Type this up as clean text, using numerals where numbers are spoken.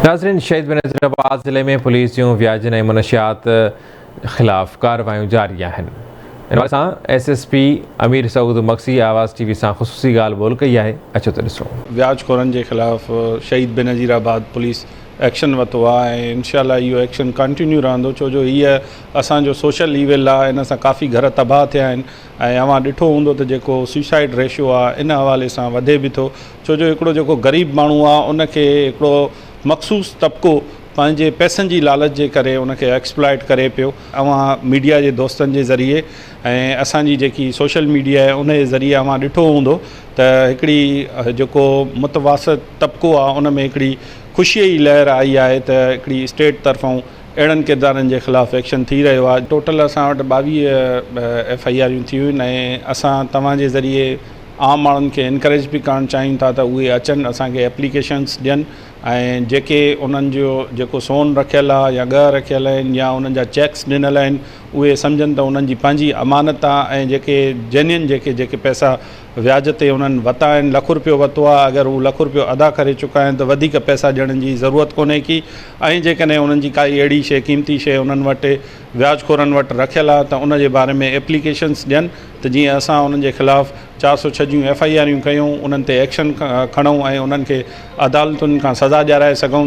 ناظرين شهيد بينظيرآباد ضلعي ۾ پوليس جون وياجن ۽ منشيات خلاف ڪارروايون جاري آهن ان حوالي سان S S P Amir Saud Magsi Awaz T V سان خصوصي ڳالهه ٻولهه ڪئي آهي اچو ته ڏسون. وياج خورن جي خلاف شهيد بينظيرآباد پوليس ايڪشن ورتو آهي ۽ انشاء الله اهو ايڪشن ڪنٽينيو رهندو ڇو جو هيء اسان جو سوشل ايول آهي ان سان ڪافي گهر تباهه ٿيا آهن ۽ اوهان ڏٺو هوندو ته جيڪو سوسائيڊ ريشو آهي ان حوالي سان وڌي به ٿو ڇو جو هڪڙو جيڪو غريب ماڻهو آ ان کي هڪڙو مخصوص طبقو پنهنجي پئسن جي لالچ جي ڪري ان کي ايڪسپلائٽ ڪري پيو. اوهان ميڊيا جي دوستن جي ذريعي ۽ اسان جي جيڪي سوشل ميڊيا آهي ان جي ذريعي اوهان ڏٺو هوندو ته هڪڙي جيڪو متوسط طبقو آ ان ۾ هڪڙي خوشيء جي لهر آئي آهي ته هڪڙي اسٽيٽ طرفون اهڙن ڪردارن جي خلاف ايڪشن ٿي رهيو آ. ٽوٽل اسان وٽ 22 ايف I آريون ٿيون آهن ۽ اسان توهان جي ذريعي عام ماڻهن کي انڪريج به ڪرڻ چاهيون ٿا ته اهي اچن اسان کي ايپليڪيشنس ڏين ۽ جيڪي انهن جو جيڪو سون رکيل آهي يا ڳهه رکيل آهن يا انهن جا چيڪس ڏنل آهن اهي سمجهن ته انهن جي پنهنجي امانت آهي ۽ جيڪي جينين جيڪي جيڪي پئسا وياج تي انهن وتا آهن لک روپيو وتو آهي اگر هو لک روپيو ادا ڪري چڪا آهن ته وڌيڪ پئسا ڏيڻ جي ضرورت ڪونهي ڪي ۽ جيڪڏهن انهن جي ڪائي اهڙي شيء قيمتي شيء انهن وٽ وياج خورن وٽ رکيل آهي ته ان جي باري ۾ ايپليڪيشنس ڏين ته جيئن اسان انهن جي خلاف 406 جون ايف I آريون ڪيون انهن تي ايڪشن کڻون ۽ انهن کي عدالتن کان سزا ڏيارائي سگهون.